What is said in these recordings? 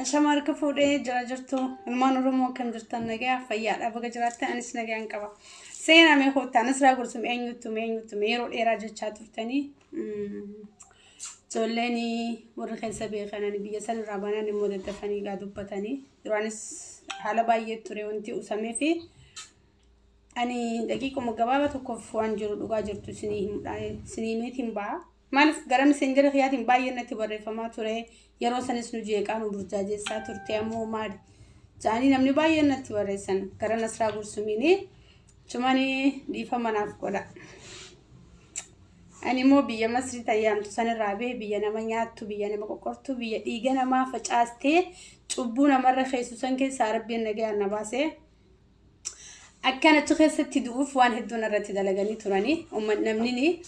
Ashama harka fuudhee jira jirtu ilmaan Oromoo akkam jirtan nagayaa fayyaadha baga jiraattan anis nagayaan qaba. Seenaa mee koottaa Nasraa Gursum eenyuttu mee eenyuttu mee yeroo dheeraa jechaa turtanii ijoolleen warri keessa beekan ani biyya san irraa baanaan immoo daddafanii gaa dubbatanii duraanis haala baay'ee ture wanti usamee fi ani daqiiquma gabaabaa tokkoof waan jiru dhugaa jirtu isinii himudha isinii himeetiin ba'a. Maaliif gara messenjera kiyyaatiin baay'ee natti barreeffamaa ture. Yeroo sanis nu jeeqaa nu burjaajessaa turte ammoo maali? Ja'anii namni baay'een natti barreessan gara Nasraa Gursumiini. Chumanii dhiifama naaf godha. Ani immoo biyya Masrii tayyaamtu sanirraa bee biyya nama nyaattu, biyya nama qoqqortu, biyya dhiiga namaa facaastee cubbuu namarra keessu san keessaa rabbiin nagayaan na baasee. Akkan achi keessatti du'uuf waan hedduu narratti dalaganii turanii namni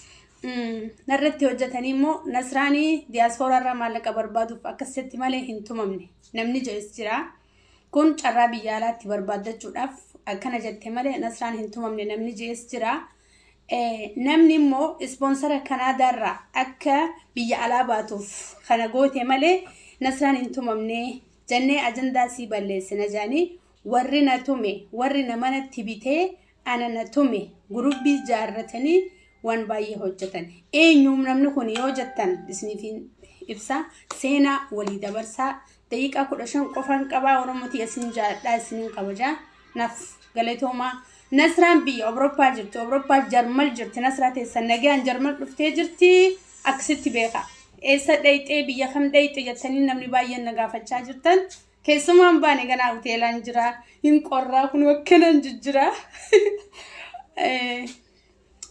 narratti hojjetanii immoo Nasraanii diyaaspooraa irraa maallaqa barbaaduuf akkasitti malee hin tumamne namni jedhes jira. Kun carraa biyya alaatti barbaaddachuudhaaf akkana jette malee Nasraan hin tumamne namni jedhes jira. Namni immoo ispoonsara Kanaadaarraa akka biyya alaa baatuuf kana goote malee Nasraan hin tumamne jennee ajandaa sii balleessina jedhanii Warri na tume, warri na manatti bitee ana na tume gurubbii jaarratanii waan baay'ee hojjetan. Eenyu namni kun yoo jettan isiniifin ibsa. Seenaa walii dabarsaa. Daqiiqaa 15 qofan qabaa Oromooti isin jaalladhaa isinin kabajaa. Naf galatoomaa. Nasraan biyya Awurooppaa jirti. Awurooppaa Jarmal jirti. Nasraa teessan nagaan Jarmal dhuftee jirti. Akkasitti beeka. Eessa dhayxee biyya kam dhayxe jettanii namni baay'een na gaafachaa jirtan. Keessumaan baane ganaa hoteelaan jira. Hin qorraa kun akkanan jijjira.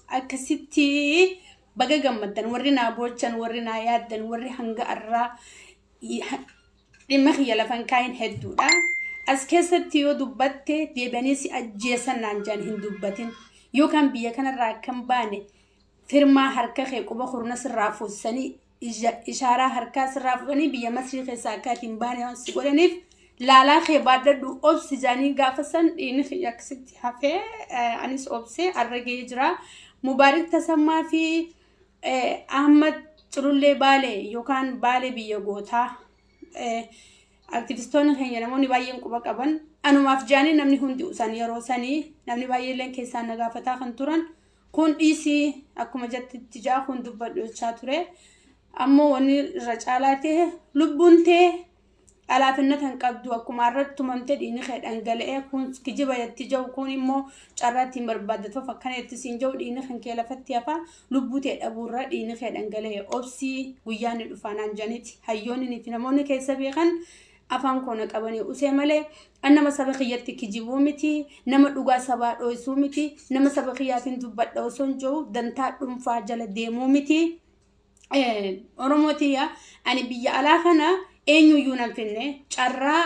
Akkasitti baga gammaddan warri naa boochan warri naa yaaddan warri hanga arraa dhimma kiyya lafan kaayin hedduudha. As keessatti yoo dubbatte deebi'anii si ajjeesan naan jaan hin dubbatin. Yookaan biyya kanarraa akkan baane firmaa harka kee quba kurna sirraa fuusanii ishaaraa harkaa sirraa fudhanii biyya Masrii keessaa akka ati hin baane waan si godhaniif laalaa kee baadhadhu obsi jaanii gaafa san dhiigni kiyya akkasitti hafee anis obsee arra ga'ee jira. Mubaarik Tasammaa fi Ahmad Culullee Baalee yookaan Baalee biyya gootaa aktivistoonni keenya namoonni baay'een quba qaban anumaaf jaanii namni hundi usan yeroo sanii namni baay'eelleen keessaan na gaafataa kan turan Kun dhiisii akkuma jettetti ja'a kun dubbadhu jechaa ture. Ammoo wanni irra caalaa ta'e lubbuun tee alaafinnata hin qabdu akkuma har'a tumamte dhiigni kee dhangala'ee kun kijiba jetti ja'u kun immoo carraa ittiin barbaaddatuuf akkana jetti siin ja'u dhiigni kan kee lafatti hafa lubbuu tee dhabuurra dhiigni kee dhangala'e obsii guyyaan ni dhufaa naan jedhaniiti hayyoonni fi namoonni keessa beekan afaan koo na qabanii usee malee an nama saba kiyyatti kijibuu miti nama dhugaa sabaa dhoysuu miti nama saba kiyyaafin dubbadha osoo hin jiru dantaa dhuunfaa jala deemuu miti. Oromoo tiyya ani biyya alaa kana eenyuyyuu nan finne carraa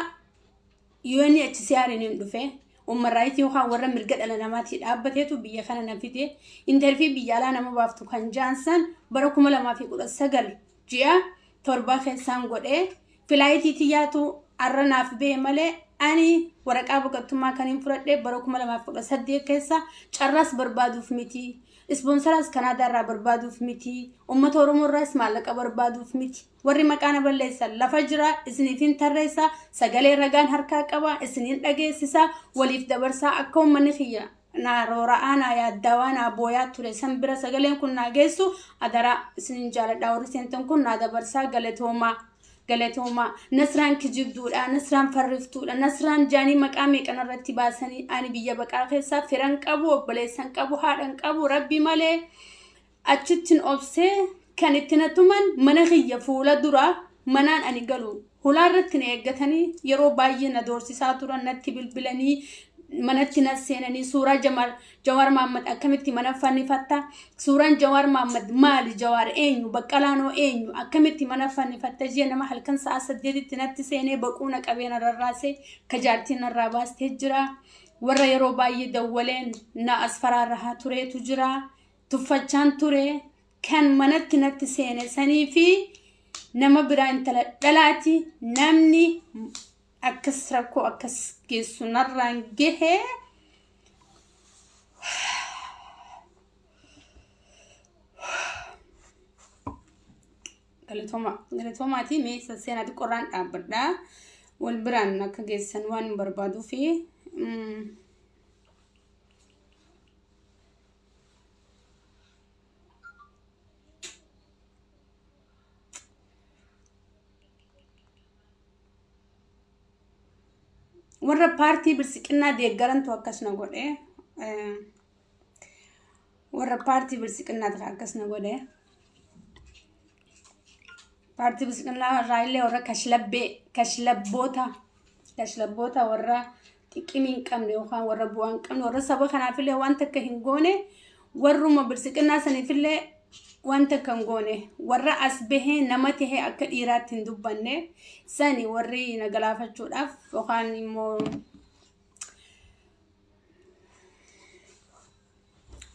UNHCR hin dhufe Human Rights yookaan warra mirga dhala namaatii dhaabbateetu biyya kana na fide intarvii biyya alaa nama baaftu kan jaansan bara 2019 ji'a torbaa keessaan godhee Filaayitii tiyyaatu arra naaf ba'e malee ani waraqaa baqattummaa kan hin fudhadhe bara 2018 keessa carraas barbaaduuf miti. Ispoonsaraas Kanaadaa irraa barbaaduuf miti. Uummata Oromoo irraas maallaqa barbaaduuf miti. Warri maqaa na balleessan lafa jira isiniifin tarreessa sagalee ragaan harkaa qaba isiniin dhageessisa waliif dabarsaa akka uummanni kiyya naa roora'aa naa yaaddaawaa naa booyaa ture san bira sagaleen kun naa geessu adaraa isinin jaaladha warri seentan kun naa dabarsaa galatoomaa galatoomaa Nasraan kijibduudha Nasraan farriftuudha Nasraan jaanii maqaa meeqan irratti baasanii ani biyya baqaa keessaa firan qabu obboleessan qabu haadhan qabu rabbi malee achittin obsee kan itti na tuman mana kiyya fuula dura manaan ani galu hulaa irratti na eeggatanii yeroo baay'ee na doorsisaa turan natti bilbilanii manatti na seenanii suuraa Jamaal Jawaar Mahaammad akkamitti mana fannifatta suuraan Jawaar Mahaammad maali Jawaar eenyu Baqqalaanoo eenyu akkamitti mana fannifatta jee nama halkan sa'a 8tti natti seenee baquu na qabee na rarraasee kajaartiin narraa baastee jira warra yeroo baay'ee dawwaleen na asfaraarrahaa tureetu jira tuffachaan ture kan manatti natti seene sanii fi nama biraa intala dhalaati namni akkas rakkoo akkas geessu narraan gahe. Galatooma galatoomaati mee seenaa xiqqoorraan dhaabbadha. Wal biraan akka geessan waan hin barbaaduu fi warra paartii bilisiqinnaa deeggarantu akkas na godhe. Warra paartii bilisiqinnaatu akkas na godhe. Paartii bilisiqinnaa irraa illee warra kashlabbee kashlabboota kashlabboota warra xiqqimii hin qabne yookaan warra bu'aa hin qabne warra saba kanaaf illee waan takka hin goone, warruma bilisiqinnaa saniif illee waan takka hin goone, warra as bahee nama tahee akka dhiiraatti hin dubbanne sani warri na galaafachuudhaaf yookaan immoo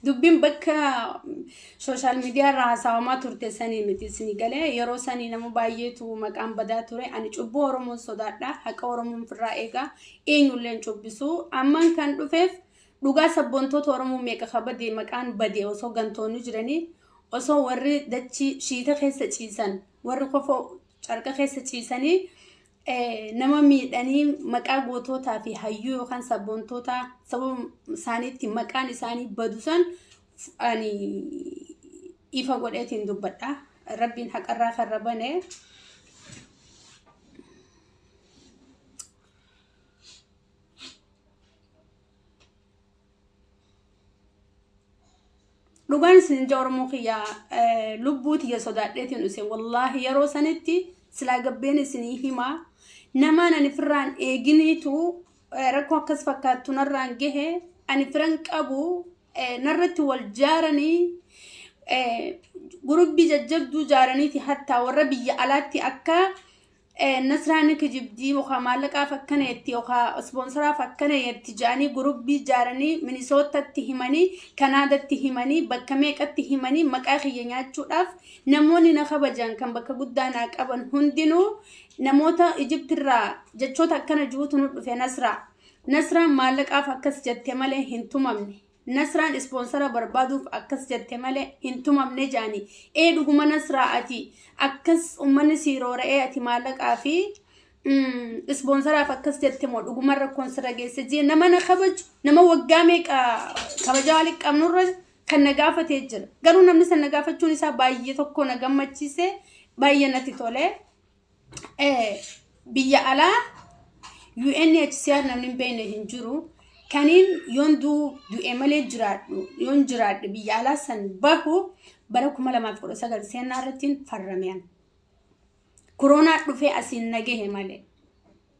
dubbiin bakka social media irraa haasawamaa turte sanii miti isinii galee. Yeroo sanii nama baay'eetu maqaan badaa ture. Ani cubbuu Oromoon sodaadha, haqa Oromoon ofirraa eegaa, eenyullee hin cubbisu. Amman kan dhufeef dhugaa sabboontoota Oromoo meeqa ka bade, maqaan bade, osoo gantoonni jiranii, osoo warri dachii shiita keessa ciisan, warri kofoo carqa keessa ciisanii nama miidhanii, maqaa gootootaa fi hayyuu yookaan sabboontoota sababa isaaniitti maqaan isaanii badu san ani ifa godheetiin dubbadha. Rabbiin haqarraa karra bane. Dhugaan isin ija Oromoo kiyyaa lubbuu tiyya sodaadheetiin dhuse. Wallaahi yeroo sanitti silaa gabbeen isinii himaa, namaan ani firraan eeginiitu rakkoo akkas fakkaattu narraan gahe. Ani firan qabu narratti wal jaaranii, gurubbii jajjabduu jaaraniiti, hattaa warra biyya alaatti akka Nasraan kijibdii yookaan maallaqaaf akkana jetti yookaan ispoonsaraaf akkana jetti jedhanii gurubbii jaaranii, Minisootatti himanii, Kanaadatti himanii, bakka meeqatti himanii maqaa kiyya nyaachuudhaaf. Namoonni na kabajan kan bakka guddaa naa qaban hundinuu namoota Ijiptirraa jechoota akkana jirutu nu dhufe. Nasraa, Nasraan maallaqaaf akkas jette malee hin tumamne. Nasraan ispoonsara barbaaduuf akkas jette malee hin tumamne jedhanii. Ee dhuguma Nasraa, ati akkas uummanni sii roora'ee, ati maallaqaa fi ispoonsaraaf akkas jette moo dhuguma rakkoon sirra geesse jee nama na kabaju, nama waggaa meeqa kabajaa walitti qabnurra kan na gaafatee jira. Garuu namni san na gaafachuun isaa baay'ee tokko na gammachiise, baay'ee natti tole. Biyya alaa UNHCR namni hin beekne hin jiru. Kaniin yoon du'e malee jiraadhu, yoon jiraadhe biyya alaa san bahu bara 2019 seenaa irratti farrameen. Koronaa dhufee asiin nagahe malee.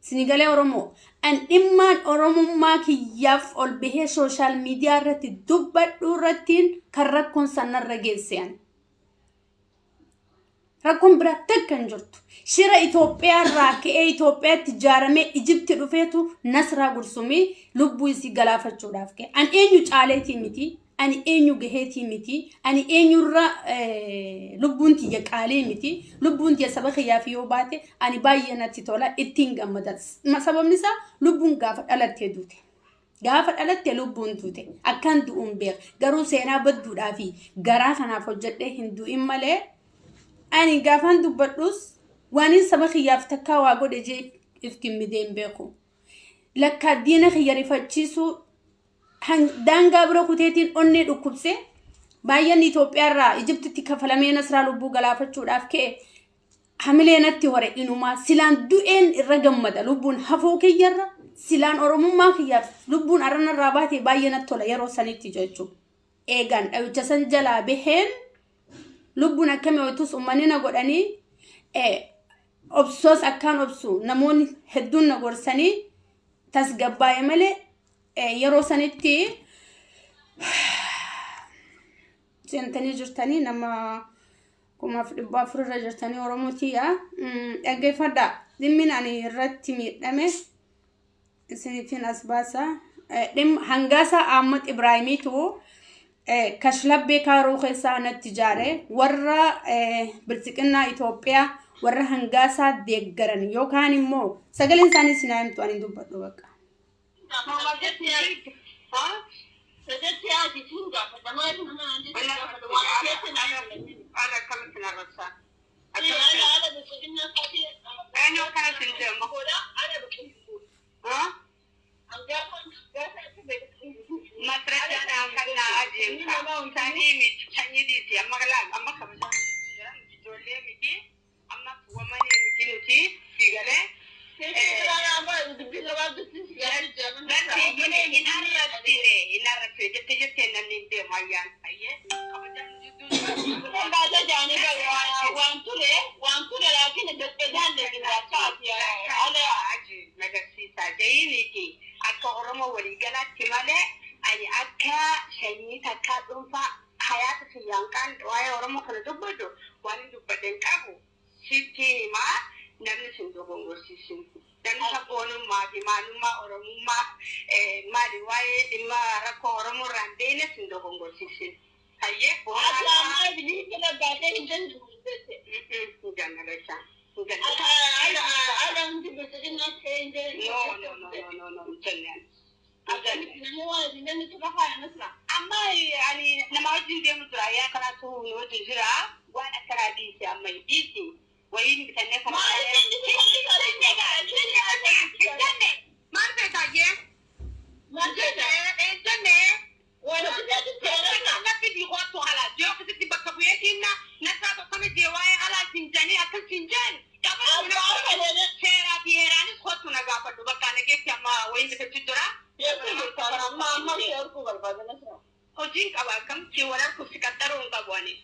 Sinigalee Oromoo, an dhimmaan Oromummaa kiyyaaf ol bahee social media irratti dubbadhu irrattiin kan rakkoon sanarra geesse ani. Rakkoon biraa takka hin jirtu. Shira Itoophiyaa irraa ka'ee Itoophiyaatti ijaaramee Ijipti dhufeetu Nasraa Gursumii lubbuu isii galaafachuudhaaf ka'e. Ani eenyu caaleetii miti. Ani eenyu gaheetii miti. Ani eenyurra lubbuun tiyya qaalii miti. Lubbuun tiyya saba kiyyaaf yoo baate ani baay'ee natti tola, ittiin gammada. Sababni isaa lubbuun gaafa dhalattee duute. Gaafa dhalatte lubbuun duute. Akkaan du'uun beeka. Garuu seenaa badduudhaa fi garaa kanaaf hojjedhee hin du'in malee, ani gaafaan dubbadhus waanin saba kiyyaaf takkaa waa godhe jee if kimmidee hin beeku. Lakkaa diina kiyya rifachiisuu daangaa bira kuteetiin onnee dhukkubsee baay'een Itoophiyaa irraa Ijiptitti kafalamee Nasraa lubbuu galaafachuudhaaf ka'e hamilee natti hore. Inumaa silaan du'een irra gammada lubbuun hafuu kiyyarra. Silaan Oromummaa kiyyaaf lubbuun arranarraa baate baay'ee natti tola yeroo sanitti jechuudha. Eegaan dhawicha san jalaa baheen lubbuun akkamii ho'itus uummanni na godhanii, obsoos akkaan obsu namoonni hedduun na gorsanii tasgabbaa'e malee yeroo sanitti seentanii jirtanii nama 4,400 irra jirtanii. Oromootiya, dhaggeeffadhaa, dhimmi ani irratti miidhame isiniifin as baasa. Hangaasaa Ahmad Ibraahimiitu kashlabbee kaaroo keessaa natti ijaare. Warra biltsiqinnaa Itoophiyaa, warra hangaasaa deeggaran yookaan immoo sagaleen isaanii isin haa himtu, ani hin dubbadhu bakka. Haala akkamitti na arrabsaa? Eenyu akkana sin jedhamu? miti. Ammas wamanee miti nuti si galee. Hin arrabsine, hin arrabsine jette jettee namni hin deemu ayyaan. Ayyee kabajaan jidduu nagarsiisaa jayiniiti akka Oromoo waliigalaatti malee ani akka sanyii takkaa dhuunfaa hayaata kiyyaan kaan waa'ee Oromoo kana dubbadhu waan hin dubbadhe hin qabu. Sitti himaa, namni sin dogongorsiisin. Namni sabboonummaa fi maalummaa Oromummaa maali waa'ee dhimma rakkoo Oromoo irraa hin beekne sin dogongorsiisin. Hayyee boonaa hin jannalachaa. Hin jannalachaa. No, no, no, no, no, no, hin jenneen. Hin jenne. Amma ani nama wajjin deemu jira. Ayyaa kanaatu nu wajjin jira. Waan akkanaa dhiisi, amma dhiisi. Wayiin bitannee kana. Hin jenne. Maal feetaa jee? Hin jenne. Natti diikootu halaas yoo akkasitti bakka bu'eetiin nasaa tokko jee waa'ee halaas hin janii akkas hin jeen. Seeraa fi heeraanis kottu na gaafadhu, bakka na geessi, amma wayiin bitachuu jira. Hojiin qaba, akkam si wal harkuuf si qaxxaruu hin qabu ani.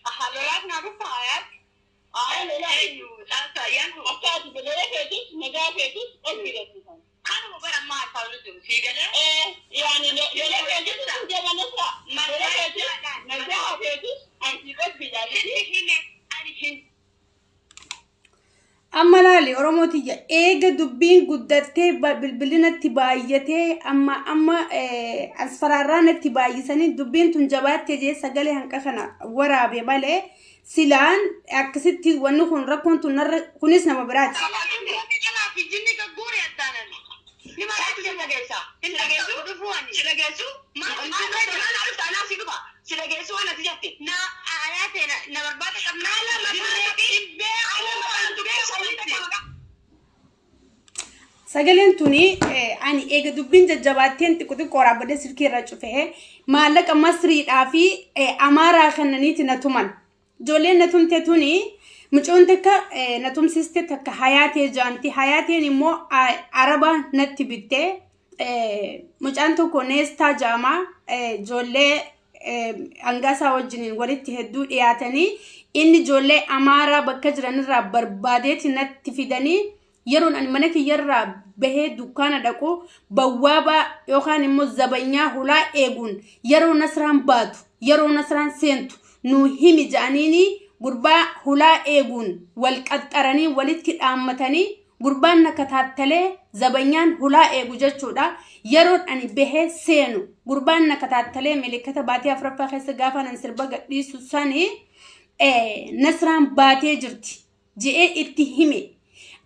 Aha, lolaaf naa dhufa ayaat. Eenyu caaltu ayyaantu. Kanuma bara ammaa haasa'u jiru sii galee. Sitti hime ani hin Amma laali Oromootiyya, eega dubbiin guddattee bilbilinatti baay'atee amma amma asfaraarraa natti baay'isanii dubbiin tun jabaattee jee sagalee hanqa kana waraabe malee silaan akkasitti wanni kun rakkoon tun narra kunis nama biraati. Dhalaa fi jinni gagguure addaanan. Ni maaltu si dhageessa? Hin dhageessu? Dhufuu ani. Si dhageessu? Maal Maal dhufta? Anaa si dhufa. Si dhageessu waan ati jette. Na ayaa ta'e na barbaada qabnaa dirree dhibbee Ala. Sagaleen tuni ani eega dubbiin jajjabaatteen xiqqoo xiqqoo waraabadee silkii irra cufee maallaqa Masriidhaa fi Amaaraa kennaniiti na tuman. Ijoolleen na tumte tuni mucoon takka na tumsiste, takka Hayaatee jaanti. Hayaateen immoo Araba natti bitte. Mucaan tokko Neestaa jaamaa, ijoollee hangaasaa wajjiniin walitti hedduu dhiyaatanii inni ijoollee Amaaraa bakka jiranirraa barbaadeeti natti fidanii yeroon ani mana kiyyarraa bahee dukkaana dhaqu bawwaabaa yookaan immoo zabanyaa hulaa eeguun yeroo Nasraan baatu, yeroo Nasraan seentu nu himi ja'aniini gurbaa hulaa eeguun wal qaxxaranii walitti dhaammatanii gurbaan na kataattalee, zabanyaan hulaa eegu jechuudha. Yeroon ani bahee seenu gurbaan na kataattalee milikkata baatee afuraffaa keessa gaafa nan sirba gadhiisu sanii Nasraan baatee jirti je'ee itti hime.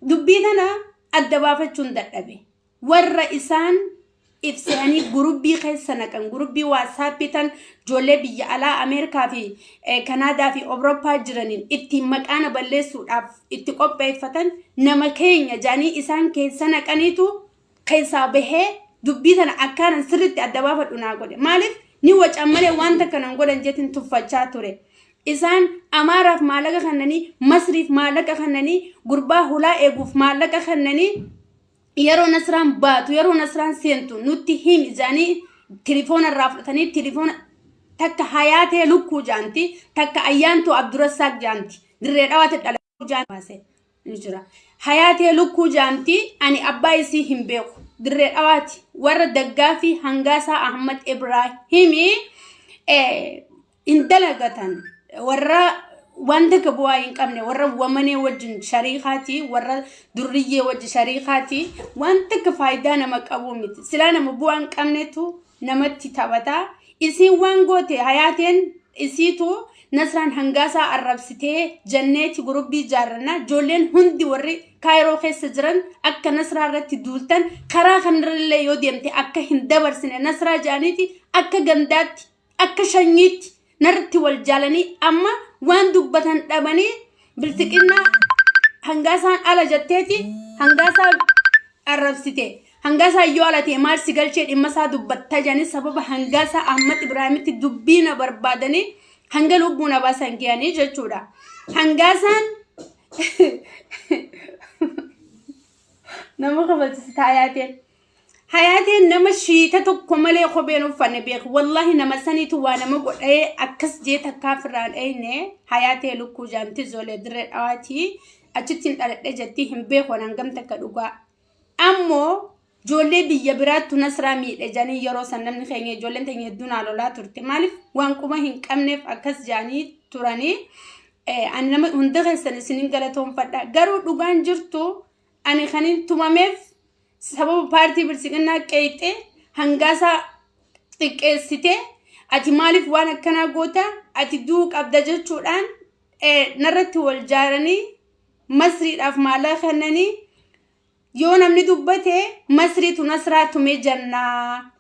Dubbii tana adda baafachuun dadhabe. Warra isaan ibsanii gurubbii keessa naqan, gurubbii WhatsAppii tan ijoollee biyya alaa Ameerikaa fi Kanaadaa fi Awurooppaa jiraniin ittiin maqaana balleessuudhaaf itti qopheeffatan nama keenya jedhanii isaan keessa naqaniitu keessaa bahee dubbii tana akkaanan sirriitti adda baafadhu naa godhe. Maaliif ni wacan malee wanta kanan godhan jeetiin tuffachaa ture. Isaan Amaaraaf maallaqa kennanii, Masriif maallaqa kennanii, gurbaa hulaa eeguuf maallaqa kennanii yeroo Nasraan baatu, yeroo Nasraan seentu nutti himi jedhanii tilifoona irraa fudhatanii tilifoona takka Hayaatee Lukkuu jaanti, takka Ayyaantuu Abdurassaaq jaanti, Dirree Dhawaatti dhala jaan baase ni jira. Hayaatee Lukkuu jaanti, ani abbaa isii hin beeku. Dirree Dhawaati warra daggaa fi hangaasaa Ahmad Ibraahimii hin dalagatan, warra waan takka bu'aa hin qabne, warra wamanee wajjin shariikaati, warra durriyyee wajjin shariikaati, waan takka faayidaa nama qabu miti. Silaa nama bu'aa hin qabnetu namatti taphata. Isiin waan goote, Hayaateen isiitu Nasraan hangaasaa arrabsitee janneeti gurubbii ijaarranna, ijoolleen hundi warri Kaayiroo keessa jiran akka Nasraa irratti duultan, karaa kanarrallee yoo deemte akka hin dabarsine Nasraa jedhaniiti akka gandaatti akka shanyiitti narratti wal jaalanii amma waan dubbatan dhabanii biltiqinnaa hangaasaan ala jetteeti hangaasaa arrabsite. Hangaasaa yoo ala ta'e maal si galchee dhimma isaa dubbatta jedhanii sababa hangaasaa Ahmad Ibraahimitti dubbii na barbaadanii. Hanga lubbuu na baasan gahanii jechuudha. Hangaasaan nama kabajsiisa hayaateen. Hayaateen nama shiita tokko malee kopheen uffanne beeku. Wallaahi nama saniitu waa nama godhee akkas jee takkaa firraan dhayne. Hayaatee lukkuu jaamti ijoollee dirree dhawaatii achittiin dhaladhe jettii hin beeku hangam takka dhugaa. Ammoo ijoollee biyya biraattu Nasraa miidhe jedhanii yeroo san namni keenya ijoolleen teenya hedduun naa lolaa turte. Maaliif waan quba hin qabneef akkas jedhanii turanii. Ani nama hunda keessan isinin galatoonfadha. Garuu dhugaan jirtu ani kan hin tumameef sababa paartii bilisiqinnaa qeexxee hangaasaa xiqqeessitee ati maaliif waan akkanaa goota ati du'uu qabda jechuudhaan narratti wal jaaranii masriidhaaf maallaqa kennanii yoo namni dubbate masriitu nasraa tume jennaa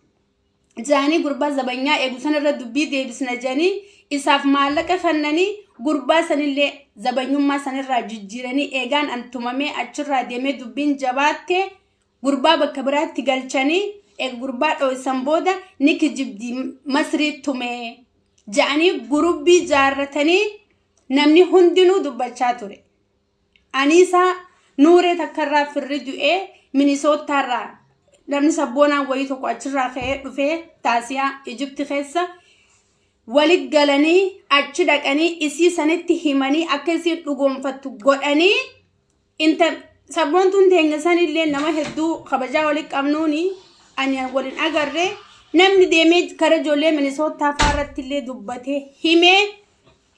jaanii gurbaa zabanyaa eegu sanarra dubbii deebisna jedhanii isaaf maallaqa kennanii gurbaa sanillee zabanyummaa sanirraa jijjiiranii eegaan an tumamee achirraa deemee dubbiin jabaatte gurbaa bakka biraatti galchanii eega gurbaa dho'isan booda ni kijibdi masrii tume ja'anii gurubbii jaarratanii namni hundinuu dubbachaa ture. Aniisaa Nuuree takkarraa firri du'ee Minisoottaarraa namni sabboonaan wayii tokko achirraa ka'ee dhufee taasiyaa Ijipti keessa wali galanii achi dhaqanii isii sanitti himanii akka isiin dhugoonfattu godhanii inta sabboontuun teenya sanillee nama hedduu kabajaa wali qabnuuni ani walin agarre namni deemee kara ijoollee Minisoottaa fa'aa illee dubbatee himee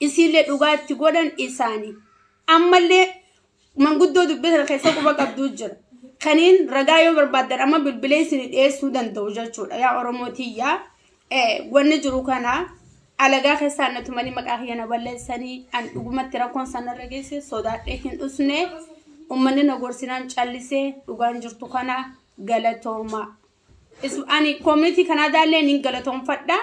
isiillee dhugaa itti godhan isaani. Ammallee manguddoo dubbii sana keessa quba qabduu jira. Kaniin ragaa yoo barbaaddan amma bilbilee isin dhiyeessuu danda'u jechuudha. Yaa Oromoo tiyyaa wanni jiru kana alagaa keessaa na tumanii maqaa kiyya na balleessanii an dhugumatti rakkoon sanarra geesse sodaadhee hin dhusne uummanni na gorsinaan callisee dhugaan jirtu kana galatooma. Ani community Kanaadaallee nin galatoonfadha.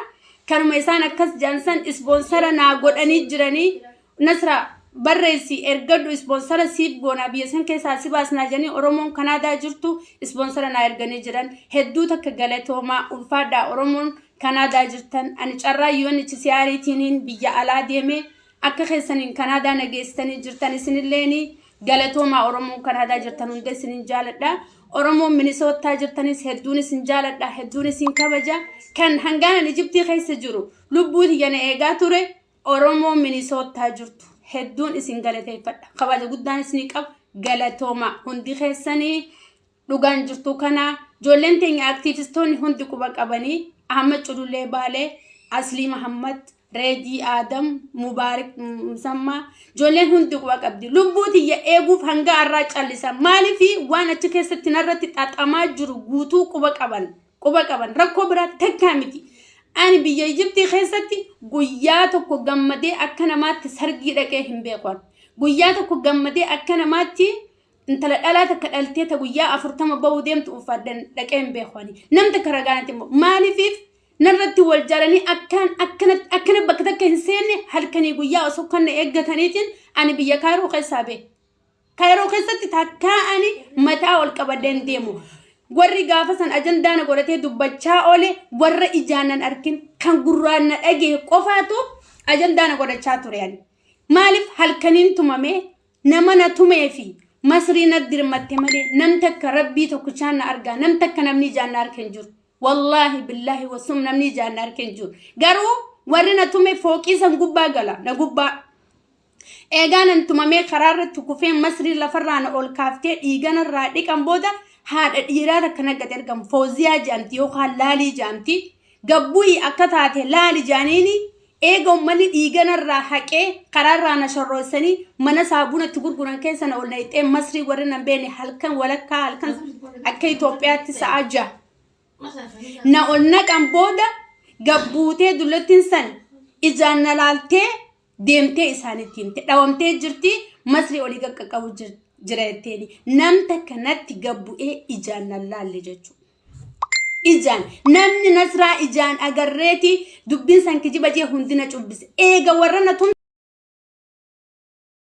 Kanuma isaan akkas jedhan san sponsor naa godhanii jiranii Nasra barreessi ergadhu sponsor siif goona biyya san keessaa si baasnaa jedhanii Oromoon Kanaadaa jirtu sponsor naa erganii jiran hedduu takka galatoomaa ulfaadhaa Oromoon Kanaadaa jirtan ani carraa UNHCRtiin biyya alaa deeme akka keessaniin Kanaadaa nageessitanii jirtan isinilleeni galatoomaa Oromoon Kanaadaa jirtan hunda isinin jaaladha. Oromoon Minisootaa jirtanis hedduun isin jaaladha hedduun isin kabaja kan hangaanan Ijiptii keessa jiru lubbuu tiyya na eegaa ture Oromoon Minisootaa jirtu hedduun isin galateeffadha kabaja guddaan isinii qaba galatooma hundi keessanii dhugaan jirtu kana ijoolleen teenya aktiivistoonni hundi quba qabanii Ahmad Culullee Baalee Aslii Mahammad Reedii Aadam Mubaarik Musammaa ijoolleen hundi quba qabdi lubbuu tiyya eeguuf hanga har'aa callisa maaliif waan achi keessatti narratti xaxamaa jiru guutuu quba qaban rakkoo biraa takkaa miti. Ani biyya Ijiptii keessatti guyyaa tokko gammadee akka namaatti sargii dhaqee hin beeku. Guyyaa tokko gammadee akka namaatti intala dhalaa takka dhaltee ta guyyaa 40 bahuu deemtu uffadhan dhaqee hin beeku. Nam takka ragaanatti immoo maaliifiif narratti wal jaalanii akkaan akkana bakka takka hin seenne halkanii guyyaa osoo kan na eeggataniitiin ani biyya Kaayiroo keessaa bahe. Kaayiroo keessatti takkaa ani mataa ol qabadheen deemu. Warri gaafa san ajandaa na godhatee dubbachaa oole warra ijaan nan arkin kan gurraan na dhagaye qofaatu ajandaa na godhachaa ture ani. Maaliif halkaniin tumamee nama na tumee fi masrii na dirmatte malee nam takka rabbii tokkichaan na argaa nam takka namni ijaan na arka hin jiru. Wallaahi billaahi wasum namni ijaan na arka hin jiru. Garuu warri na tume fooqii san gubbaa gala na gubbaa. Eegaa nan tumamee karaa irratti kufee masrii lafarraa na ol kaaftee dhiiganarraa dhiqan booda haadha dhiiraa takka na gad ergan fooziyaa jedhamti yookaan laalii jedhamti. Gabbu'ii akka taate laali jedhaniini eega uummanni dhiiganarraa haqee karaarraa na shorroessanii mana saabunatti gurguran keessa na ol naqxee masrii warri nan beekne halkan walakkaa halkan akka Itoophiyaatti sa'a 6. Na ol naqan booda gabbuutee dullattiin san ijaan na laaltee deemtee isaanitti himte dhawamtee jirti masrii olii qaqqabu jira jetteeni nam takka natti gabbu'ee ijaan na laalle jechuudha. Ijaan namni nasraa ijaan agarreeti dubbiin san kijiba jee hundina cubbise eega warra na tum.